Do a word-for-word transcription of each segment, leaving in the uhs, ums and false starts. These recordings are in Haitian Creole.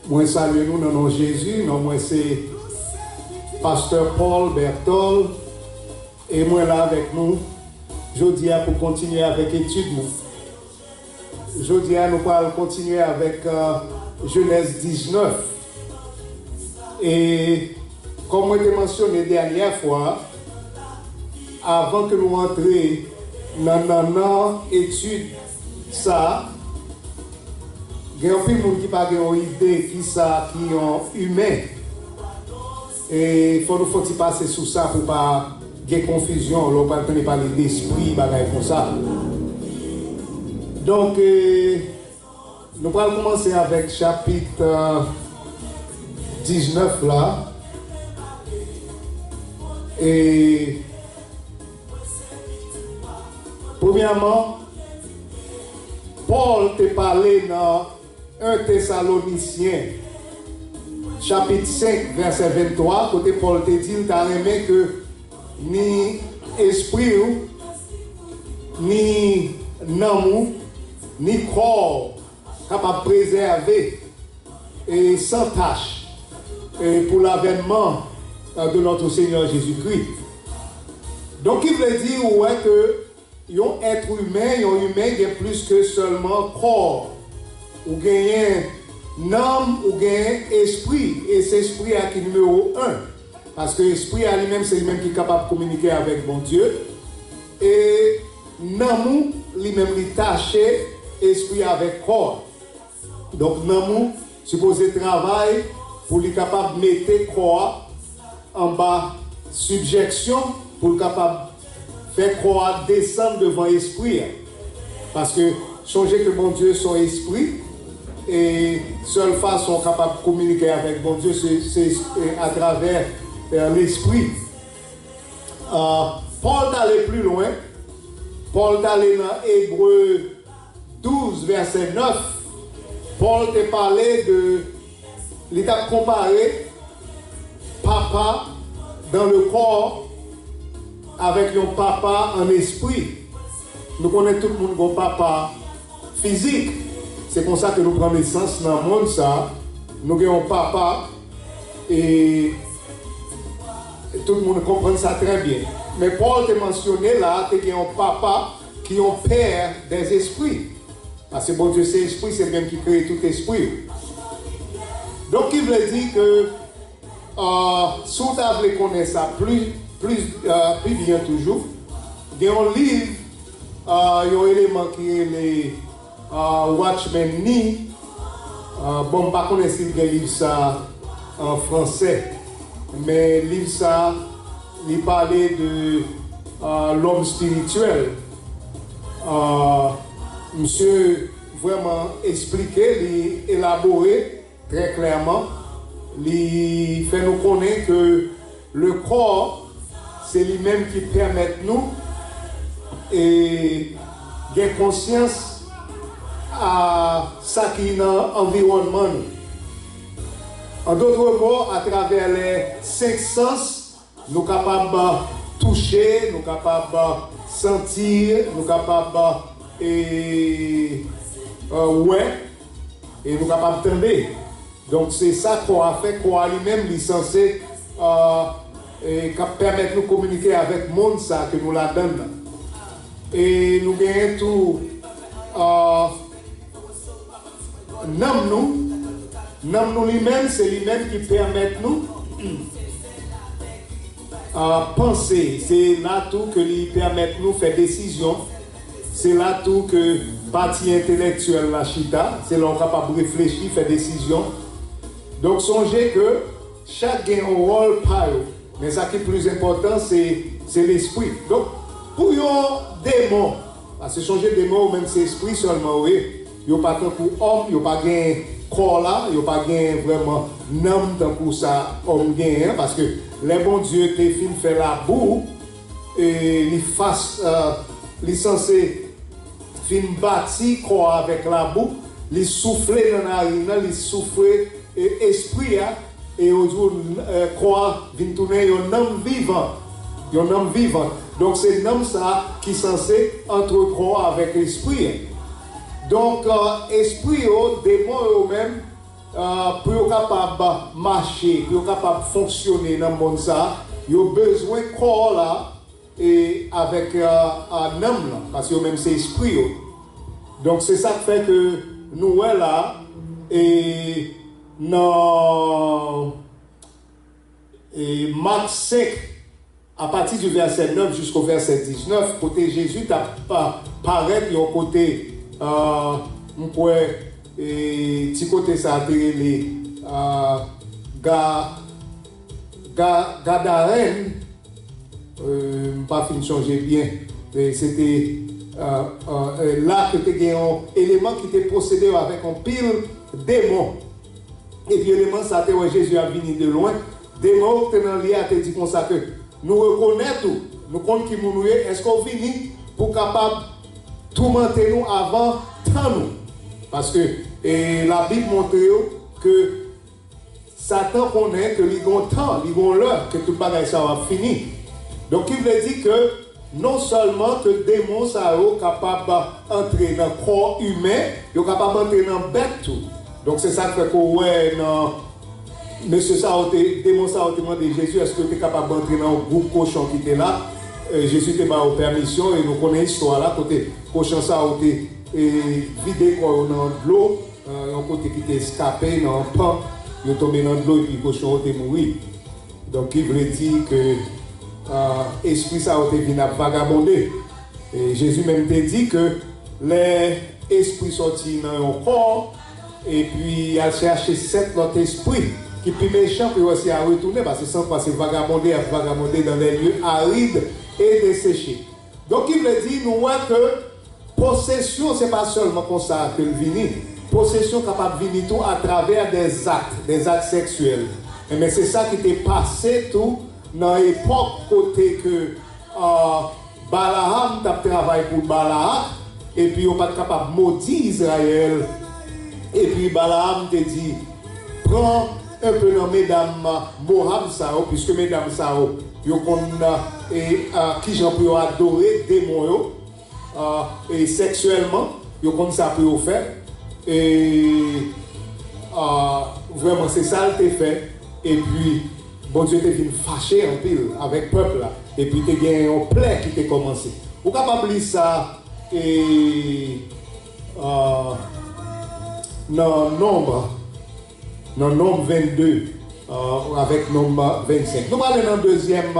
Mwen salye nou nan non Jezi. Non mwen se Pastè Paul Bertol e mwen la avèk nou jodi a pou kontinye avèk etid nou. Jodi a nou pral kontinye avèk uh, Jenèz diznèf. E kòm mwen te mansyone dènyè fwa, avan ke nou antre nan nannan etid sa a, gen anpil moun ki pa gen yon ide kisa ki yon imen. E fò nou fon ti pase sou sa pou pa gen konfizyon lè w pral tande pale despri, bagay konsa. Donk, e, nou pral kòmanse avèk chapit uh, diznèf la. E premyèman, Pòl te pale nan en Tesalonisyen chapit senk vèsè venntwa, kote Pòl te di l ta renmen ke ni espri w, ni nanm ou, ni kò w kapab prezève e san tach e pou lavènman de notre Seigneur Jésus-Christ. Donk ki vle di ou wè ke yon èt imen, yon imen gen plis ke sèlman kò. Ou genyen nanm, ou genyen espri, e se espri a ki nimewo en. Paske espri a li menm se li menm ki kapab kominike avèk Bondye. E nanm ou li menm li tache espri avèk kò. Donk nanm ou sipoze travay pou li kapab mete kò a anba sibjèksyon, pou l kapab fè kò a desann devan espri a. Paske sonje ke Bondye se yon espri, e sèl fason w kapab kominike avèk Bondye se, se e, atravè e, lespri. Uh, Pòl t ale pli lwen. Pòl t ale nan Ebre douz vèsè nèf. Pòl te pale de, li t ap konpare papa dans le corps avèk yon papa an espri. Nou konnen tout moun gon papa fizik. Se konsa ke nou pran nesans nan mond sa. Nou gen yon papa e tout moun konprann sa trè byen. Men Pòl te mansyone la, te gen yon papa ki yon père des esprits. Paske Bondye se espri, se li menm ki kreye tout espri. Donk ki vle di ke uh, si w ta vle konnen sa pli, pli, uh, pi byen toujou, gen yon liv, uh, yon eleman ki rele uh, Watchman Nee. Uh, bon, m pa konnen si l gen liv sa an fransè, men liv sa li pale de uh, lòm espirityèl. Uh, misye vrèman eksplike, li elabore trè klèman, li fè nou konnen ke le kò se li menm ki pèmèt nou e gen konsyans a sa ki nan anviwònman nou. An dotre mo, atravè lè senk sans, nou kapab touche, nou kapab santi, nou kapab e, e, wè, e nou kapab tande. Donk se sa kò a fè. Kò a li menm li sanse e, e, k ap pèmèt nou kominike avèk mond sa ke nou ladann nan. E nou genyen tou e, nanm nou. Nanm nou li menm, se li menm ki pèmèt nou a panse. Se la tou ke li pèmèt nou fè desizyon. Se la tou ke pati entelektyèl la chita. Se la w kapab reflechi, fè desizyon. Donk sonje ke chak gen yon wòl pa yo. Men sa ki plis enpòtan se, se lespri. Donk pou yon demon, paske sonje demon yo menm se espri sèlman yo ye. Yo pa tankou òm, yo pa gen kò la, yo pa gen vrèman nanm tankou sa òm genyen an, paske lè Bondye te fin fè labou, e, li fas, e, li sanse fin bati kò a avèk labou, li soufle nan narin nan, li soufle e, espri a, e yo di w, e, kò a vin tounen yon nanm vivan. Yon nanm vivan. Donk se nanm sa a ki sanse antre kò a avèk espri a. Donk e, espri yo, demon yo menm, pou yo kapab mache, pou yo kapab fonksyone nan mond sa, yo bezwen kò la e avèk nanm lan, paske yo menm se espri yo. Donk se sa k fè ke nou wè la e nan e Mak senk, apati di vèsè nèf jisko vèsè diznèf, kote Jezi t ap parèt yon kote, m kwè, e ti kote sa a te rele Ga, Ga, Gadarèn, m pa fin sonje byen. Se te la ke te gen yon eleman ki te posede yo avèk yon pil demon. Epi eleman sa te wè Jezi ap vini de lwen. Demon yo ki te nan li a te di konsa ke, nou rekonèt ou, nou konn ki moun ou ye, èske w vini pou w kapab toumante nou avan tan nou? Paske e, Labib montre yo ke Satan konnen ke li gon tan, li gon lè ke tout bagay sa yo ap fini. Donk ki vle di ke non sèlman ke demon sa yo kapab antre nan kò imen, yo kapab antre nan bèt tou. Donk se sa k fè ke w wè nan mesye sa yo te, demon sa yo te mande Jezi èske yo te kapab antre nan yon gwoup kochon ki te la. E, Jezi te ba yo pèmisyon e nou konnen istwa la kote kochon sa yo te e, vide kò yo nan dlo. Yon kote ki te eskape nan yon pant, yo tonbe nan dlo epi kochon yo te mouri. Donk ki vle di ke espri sa yo te vin ap vagabonde. E Jezi menm te di ke lè espri sòti nan yon kò epi y al chache sèt lòt espri ki pi mechan pou yo wè si y a retounen, paske san kwa se vagabonde y ap vagabonde dans les lieux arides et desséchés. Donk ki vle di nou wè ke posesyon se pa sèlman konsa ke l vini. Posesyon kapab vini tou atravè dèzak, dèzak sèksyèl. Enben se sa ki te pase tou nan epòk kote ke Balaam t ap travay pou Balaak, epi yo pa t kapab modi Izrayèl. Epi Balaam te di, pran enpe nan medam Mowab sa yo, piske medam sa yo, yo konn e, a, kijan pou yo adore demon yo, a, e sèksyèlman, yo konn sa pou yo fè. E a, vrèman, se sa l te fè. Epi, Bondye te vin fache anpil avèk pèp la. Epi, te gen yon plè ki te kòmanse. Ou kapab li sa e, a, nan Nonb, nan Nonb vennde, a, avèk Nonb vennsenk. Nou prale nan dezyèm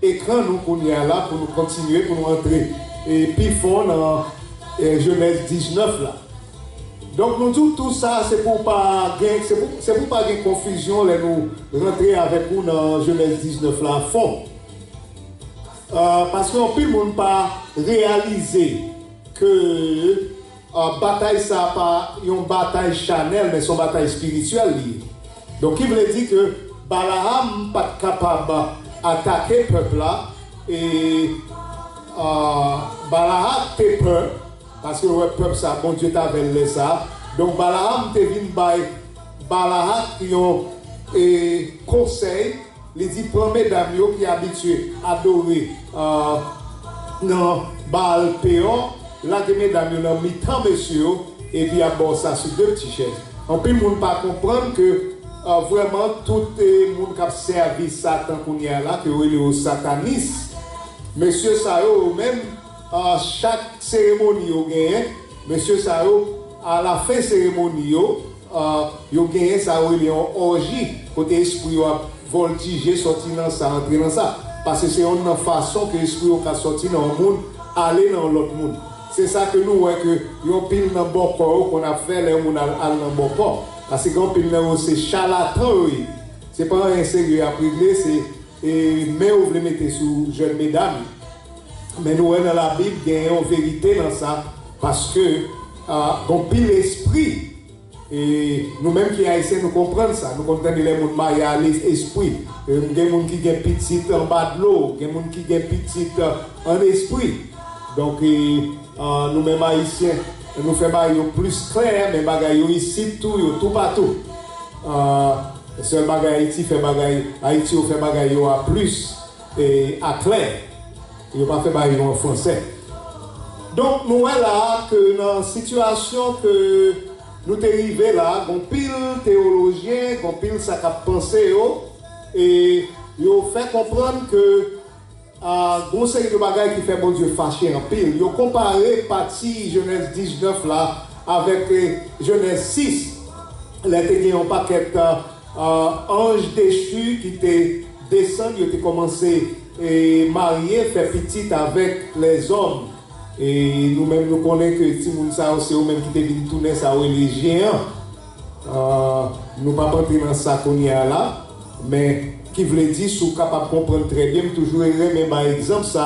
ekran nou kounye a la pou nou kontinye, pou nou antre e, pi fon nan e, Jenèz diznèf la. Donk, nou di w tou sa, se pou w pa gen, se pou, se pou w pa gen konfizyon lè nou rantre avèk ou nan Jenèz diznèf la a fon. A, paske anpil moun pa reyalize ke a, batay sa a pa yon batay chanèl, men se yon batay espirityèl li ye. Donk, ki vle di ke Balaam pa t kapab atake pèp la, e a, Balaak te pè, paske l wè pèp sa a, Bondye t avè l lè sa a. Donk, Balaam te vin bay Balaak yon e, konsèy. Li di, pran medam yo ki abitye adore a, nan Baal Peò, lage medam yo nan mitan mesye yo, epi y ap ba w sa sou de ti chèz. Anpil moun pa konprann ke a, vrèman, tout e, moun k ap sèvi Satan kounye a la, ke yo rele yo satanis, mesye sa yo, yo menm, a, chak seremoni yo genyen, mesye sa yo, alafen seremoni yo, a, yo genyen sa yo rele yon òji, kote espri yo ap vòltije, sòti nan sa, antre nan sa. Paske se yonn nan fason ke espri yo ka sòti nan yon moun, ale nan yon lòt moun. Se sa ke nou wè ke yon pil nan bòkò yo konn ap fè lè yon moun al, al nan bòkò. Paske gen yon pil nan yo se chalatan yo ye. Se pa anyen serye y ap regle, se e, men yo vle mete sou jèn medam yo. Men nou wè nan Labib gen yon verite nan sa, paske a, gon pil espri, e, nou menm ki Ayisyen, nou konprann sa. Nou konn tande lè moun marye a lespri. E, gen moun ki gen pitit anba dlo, gen moun ki gen pitit an espri. Donk, e, a, nou menm Ayisyen, nou fè bagay yo plis klè, men bagay yo isit tou, yo toupatou. A, sèl bagay Ayiti fè bagay, Ayiti yo fè bagay yo a plis e, a klè. Yo pa fè bagay yo an fransè. Donk, nou wè la a ke nan sitiyasyon ke Nou te rive la, gon pil teyolojyen, gon pil sa k ap panse yo, e yo fè konprann ke a, gon seri de bagay ki fè Bondye fache anpil. Yo konpare pati Jenèz diznèf la avèk, eh, Jenèz sis. Lè te gen yon pakèt, a, a, anj dechi ki te desann, yo te kòmanse, eh, marye, fè pitit avèk lèzòm. E nou menm, nou konnen ke timoun sa yo, se yo menm ki te vin tounen sa yo rele jeyan. A, nou p ap antre nan sa kounye a la, men ki vle di, si w kapab konprann trè byen, m toujou renmen bay egzanp sa,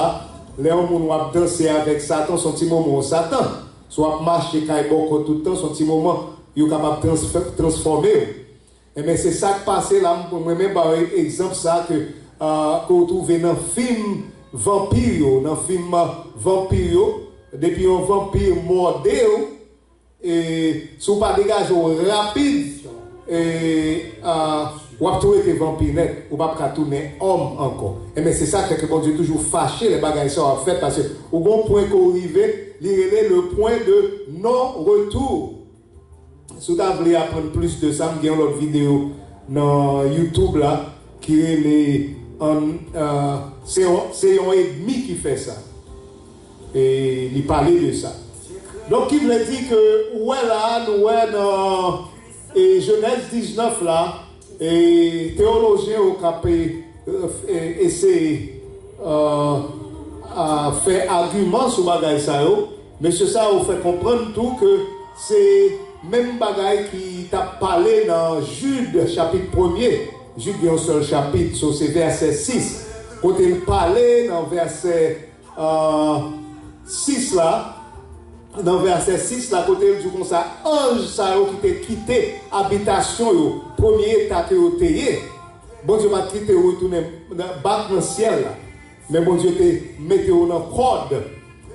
lè yon moun w ap danse avèk Satan, se yon ti moman w Satan. Si w ap mache kay bòkò tout tan, se yon ti moman yo kapab transfè-, transfòme w. Enben, se sa k pase la, m, mwen menm ba w egzanp sa ke, a, ke w twouve nan fim vanpi yo, nan fim, a, vanpi yo, depi yon vanpi mòde w, e, si w pa degaje w rapid, e, a, w ap tou rete vanpi nèt, ou p ap ka tounen òm ankò. Enben, se sa k fè ke Bondye toujou fache lè bagay sa yo ap fèt, paske ou gon pwen ke w rive, li rele le point de non-retour. Si w ta vle aprann plis de sa, m gen yon lòt videyo nan YouTube la ki rele an, a, se yon, se yon ènmi ki fè sa. E li pale de sa. Donk, ki vle di ke ou wè la, nou wè nan, e, Jenèz diznèf la, e teyolojyen yo k ap, e, e, eseye, a, a, fè agiman sou bagay sa yo, mesye sa yo fè konprann tou ke se menm bagay ki t ap pale nan Jid chapit premye. Jid gen yon sèl chapit, so se vèsè sis. Kote l pale nan vèsè, a, sis la, nan vèsè sis la, kote l di konsa, anj sa yo ki te kite abitasyon yo, premye eta ke yo te ye, Bondye pa t kite yo retounen nan, bak nan syèl la, men Bondye te mete yo nan kòd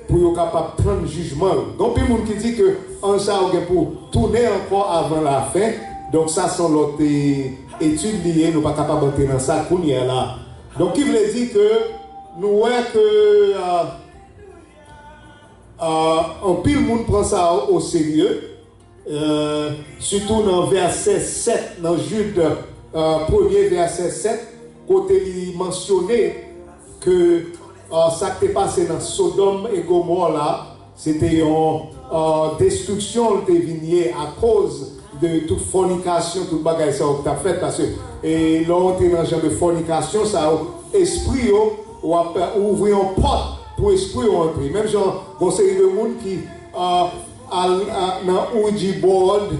pou yo kapab tann jijman yo. Gen anpil moun ki di ke anj sa yo gen pou tounen ankò avan lafen, donk sa se yon lòt, e, etid li ye, nou pa kapab antre nan sa kounye a la. Donk, ki vle di ke nou wè ke, a, a, anpil moun pran sa o serye, e, sitou nan vèsè sèt, nan Jid, e, premye vèsè sèt, kote li mansyone ke, e, sa k te pase nan Sodòm e Gomò la, se te yon, e, destriksyon l te vin ye akoz de tout fònikasyon, tout bagay sa yo k t ap fèt, paske, e, lè w antre nan jan de fònikasyon sa yo, espri yo, w ap ouvri yon pòt pou espri yo antre. Menm jan, gon seri de moun ki, a, al, a, nan Ouija board,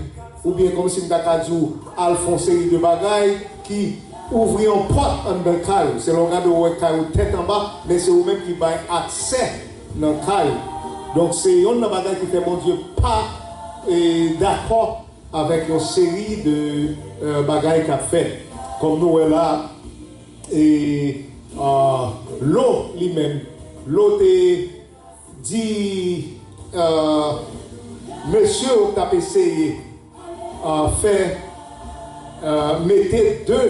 oubyen kòmsi m ta ka di w, al fè yon seri de bagay ki ouvri yon pòt anndan kay ou. Se lè w gade, w wè kay ou tèt anba, men se ou menm ki bay aksè nan kay ou. Donk, se yonn nan bagay ki fè Bondye pa, e, dakò avèk yon seri de, e, bagay k ap fèt. Kòm nou wè la, e, a, Lo li menm, Lo te di, e, mesye yo k t ap eseye, e, fè, e, mete de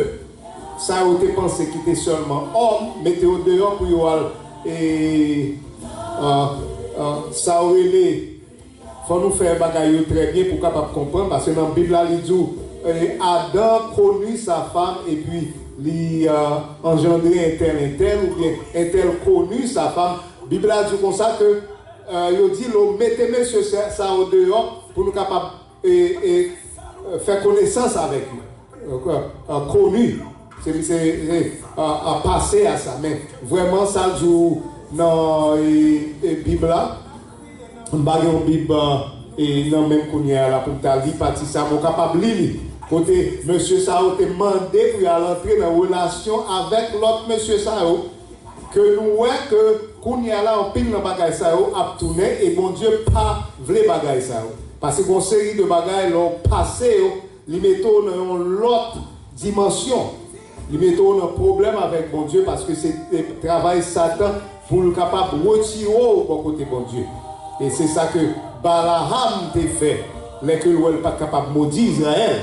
sa yo te panse ki te sèlman òm, mete yo deyò pou yo al, e, e, e, sa yo rele, fò nou fè bagay yo trè byen pou w kapab konprann, paske nan Bib la, li di w, e, Adam connut sa femme, epi li, e, engendrer un tel, un tel, oubyen un tel connut sa femme. Bib la di w konsa ke, e, yo di Lo mete mesye sa, sa yo deyò pou nou kapab, e, e, fè konesans avèk yo. Ankò, a, connut. Se, se, se, a, a, pase a sa. Men vrèman, sa l di w nan, e, e, Bib la, m pa gen yon Bib, a, e, nan men m kounye a la pou m ta li pati sa, men w kapab li li. Kote mesye sa yo te mande pou y al antre nan relasyon avèk lòt mesye sa yo, ke nou wè ke kounye a la, anpil nan bagay sa yo ap tounen, e Bondye pa vle bagay sa yo. Paske gon seri de bagay, lè w pase yo, li mete w nan yon lòt dimansyon. Li mete w nan pwoblèm avèk Bondye, paske se, e, travay Satan pou l kapab retire w bò kote Bondye. E se sa ke Balaam te fè, lè ke l wè l pa t kapab modi Izrayèl.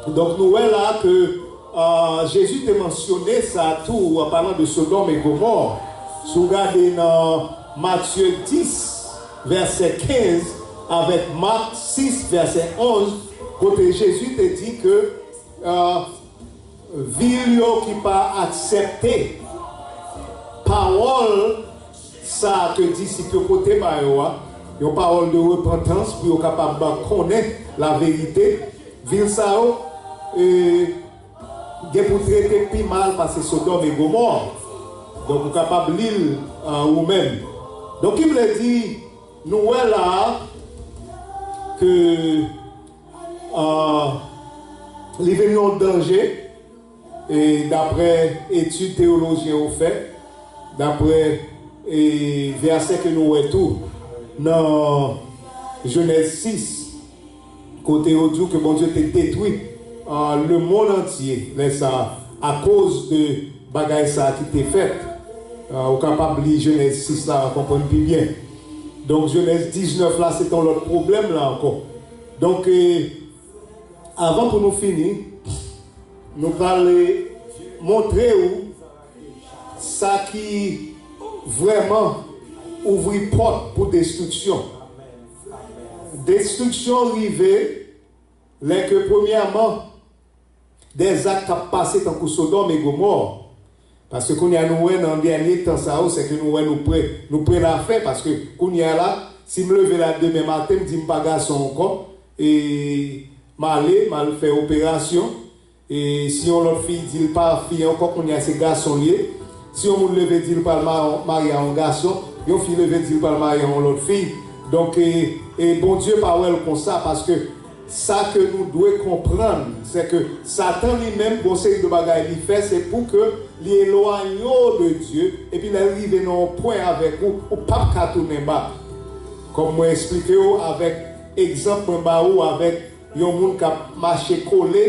Donk, nou wè la ke, a, Jezi te mansyone sa tou, an palan de Sodòm e Gomò. Si w gade nan Matye dis, vèsè kenz, avèk Mak sis, vèsè onz, kote Jezi te di ke, euh, vil yo ki pa aksepte pawòl sa ke disip yo pote ba yo a, yon pawòl de repantans pou yo kapab konnen laverite, vil sa yo, e, gen pou trete pi mal pase Sodòm e Gomò. Donk, ou kapab li l, euh, ou menm. Donk, ki vle di, nou wè la a ke, euh, li vin yon danje, e daprè etid teyolojyen yo fè, daprè, e, vèsè ke nou wè tou nan Jenèz sis, kote yo di w ke Bondye te detwi, ah, lemonn antye lè sa a, akoz de bagay sa a ki te fèt. Ah, ou kapab li Jenèz sis la, w a konprann pi byen. Donk, Jenèz diznèf la, se t yon lòt pwoblèm la ankò. Donk, eh, avan pou nou fini, nou pral montre w sa ki vrèman ouvri pòt pou destriksyon. Destriksyon rive lè ke, premyèman, dè zak k ap pase tankou Sodòm e Gomò. Paske kounye a nou wè nan dènye tan sa yo, se ke nou wè nou pre, nou pre lafen, paske kounye a la, si m leve la demen maten, m di m pa gason ankò, e m ale, m al fè operasyon, e si yon lòt fi di l pa fi ankò, kounye a se gason l ye. Si yon moun leve di l pral ma-, marye a yon gason, yon fi leve di l pral marye a yon lòt fi. Donk, e, e Bondye pa wè l konsa, paske sa ke nou dwe konprann, se ke Satan li menm, gon seri de bagay li fè, se pou ke li elwanye w de Dye, epi lè l rive nan yon pwen avèk ou, ou p ap ka tounen bak. Kòm mwen eksplike w avèk egzanp mwen ba ou avèk yon moun k ap mache kole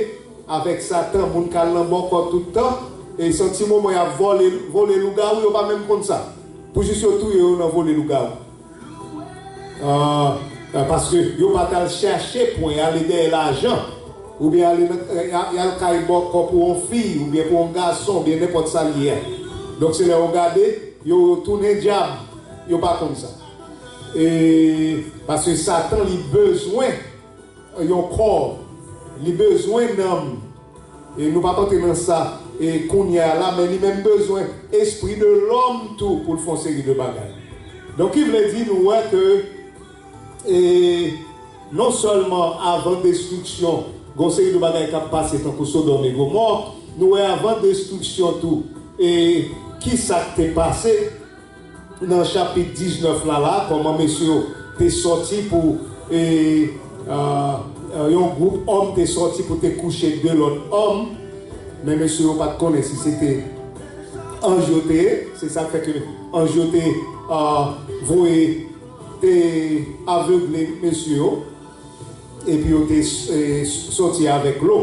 avèk Satan, moun k al nan bòkò tout tan, e santi moman y ap vole, vole lougawou, yo pa menm konn sa. Pou jis yo touye yo nan vole lougawou. Ah, ah, paske yo pa t al chache pwen, y ale dèyè lajan, oubyen ale nan, eh, y a- y al kay bòkò pou yon fi, oubyen pou yon gason, oubyen nenpòt sa l ye a. Donk, se lè yo gade, yo tounen dyab, yo pa konn sa. E, paske Satan, li bezwen yon kò, li bezwen nanm. E nou p ap antre nan sa, e kounye a la, men li menm bezwen espri de lòm tou pou l fè yon seri de bagay. Donk, ki vle di nou wè ke, e, non sèlman avan destriksyon, gon seri de bagay k ap pase tankou Sodòm e Gomò, nou wè avan destriksyon tou, e ki sa k te pase, nan chapit diznèf la, la, kòman mesye yo te sòti pou, e, a, a, yon gwoup òm te sòti pou te kouche de lòt òm, men mesye yo pa t konnen si se te anj yo te ye, se sa k fè ke anj yo te, a, voye, te avegle mesye yo, epi yo te, e, sòti avèk lo.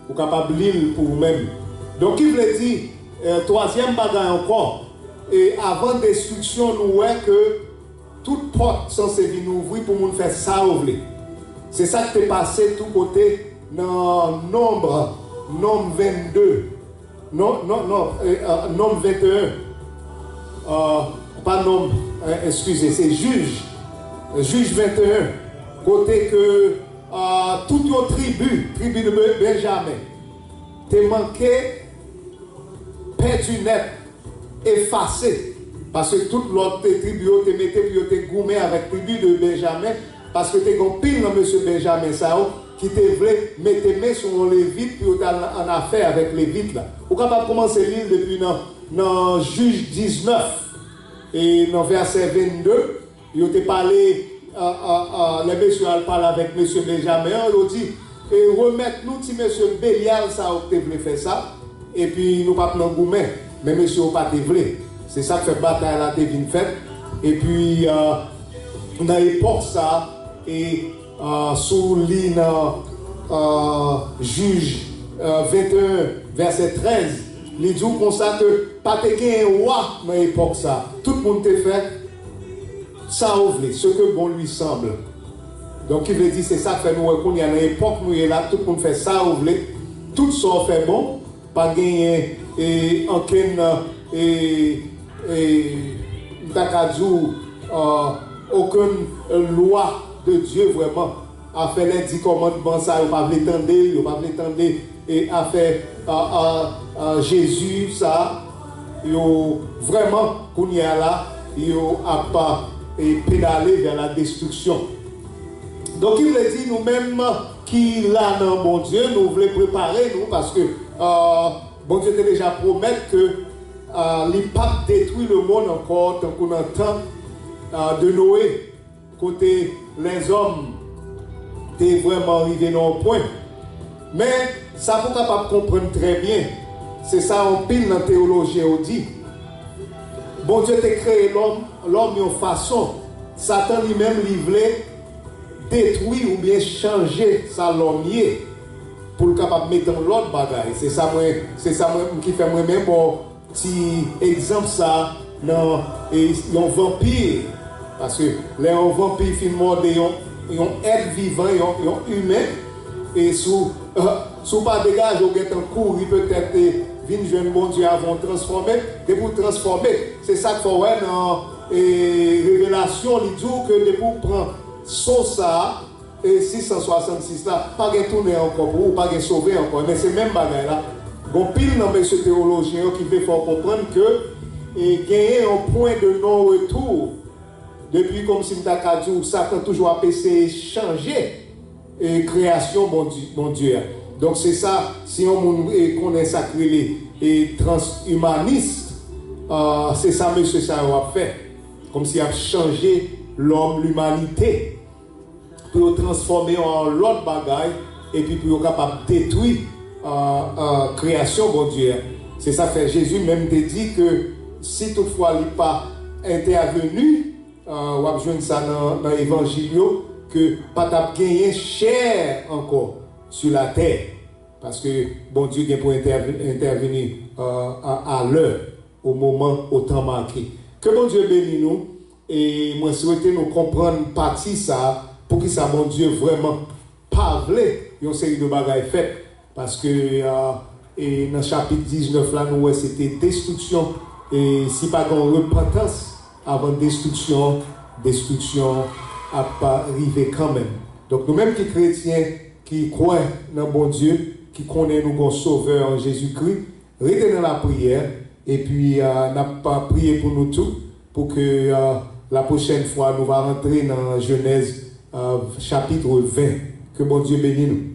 Ou kapab li l pou ou menm. Donk, ki vle di, e, twazyèm bagay ankò, e, avan destriksyon, nou wè ke tout pòt sanse vin ouvri pou moun fè sa yo vle. Se sa k te pase tou kote nan Nonb, Nonb vennde. Non, non, non, e, e, Nonb venteyen. E, pa Nonb, e, eskize, se Jij. Jij venteyen. Kote ke, e, tout yon tribi, tribi de Be- Benjamen, te manke pèdi nèt, efase. Paske tout lòt te tribi yo te mete pou yo te goumen avèk tribi de Benjamen, paske te gen anpil nan mesye Benjamen sa yo ki te vle mete men sou yon Levit pou yo t al ann afè avèk Levit la. Ou kapab kòmanse li l depi nan, nan Jij diznèf, e nan vèsè vennde, yo te pale, a, a, a, lè mesye al pale avèk mesye Benjamen an, yo di, e, remèt nou ti mesye Belyal sa yo ki te vle fè sa, epi nou p ap nan goumen, men mesye yo pa te vle. Se sa k fè batay la te vin fèt, epi, a, nan epòk sa, e, a, si w li nan, a, Jij, a, venteyen, vèsè trèz, li di w konsa ke pa te genyen wa nan epòk sa. Tout moun te fè sa yo vle, ce que bon lui semble. Donk, ki vle di, se sa k fè nou wè kounye a nan epòk nou ye la, tout moun fè sa yo vle, tout sa w fè bon, pa genyen, e, ankenn, e, e, m ta ka di w, a, okenn lwa de Dieu vrèman. Afè lè di kòmandman sa, yo pa vle tande l, yo pa vle tande e afè a, a, a, Jezi sa, yo vrèman kounye a la, yo ap e pedale vè la destriksyon. Donk, ki vle di nou menm ki la nan Bondye, nou vle prepare nou paske a, Bondye te deja pwomèt ke a, li p ap detwi lemonn ankò tankou nan tan a, de Noe, kote lèzòm te vrèman rive nan yon pwen. Men, sa pou w kapab konprann trè byen, se sa anpil nan teyolojyen yo di. Bondye te kreye lòm, lòm yon fason. Satan li menm, li vle detwi oubyen chanje sa lòm ye pou l kapab mete yon lòt bagay. Se sa mwen, se sa mwen ki fè mwen renmen ba w ti egzanp sa nan e, yon vanpi. Paske lè yon vanpi fin mòde yon, yon èt vivan, yon, yon imen, e si w, si w pa degaje w gentan kouri petèt e vin jwenn Bondye avan w transfòme, depi w transfòme, se sa k fè w wè nan e, Revelasyon, li di w ke depi w pran so sa a, e sis san swasannsis la, pa gen tounen ankò pou ou, pa gen sove ankò. Men se menm bagay la. Gon pil nan mesye teyolojyen yo ki vle fè w konprann ke e genyen yon pwen de non retou. Depi kòmsi m ta ka di w, Satan toujou ap eseye chanje e kreyasyon Bondye, Bondye a. Donk se sa, si yon moun e konnen sa k rele e transimanis, a, se sa mesye sa yo ap fè. Kòmsi y ap chanje lòm, limanite, pou yo transfòme yo an lòt bagay, epi pou yo kapab detwi a, a, kreyasyon Bondye a. Se sa k fè Jezi menm te di ke si toutfwa li pa entèveni, a, w ap jwenn sa nan, nan evanjil yo, ke pa t ap genyen chè ankò sou latè, paske Bondye gen pou entèv- entèveni a, a, a lè, o moman, o tan make. Ke Bondye beni nou, e mwen swete nou konprann pati sa a, poukisa Bondye vrèman pa vle yon seri de bagay fèt, paske a, e nan chapit diznèf la, nou wè se te destriksyon, e si pa gen yon repantans avan destriksyon, destriksyon ap rive kanmenm. Donk, nou menm ki kretyen, ki kwè nan Bondye, ki konnen nou gon Sovè an Jezikri, rete nan lapriyè, epi a, n ap a, priye pou nou tou, pou ke a, la pwochèn fwa nou va rantre nan Jenèz a, chapit ven. Ke Bondye beni nou.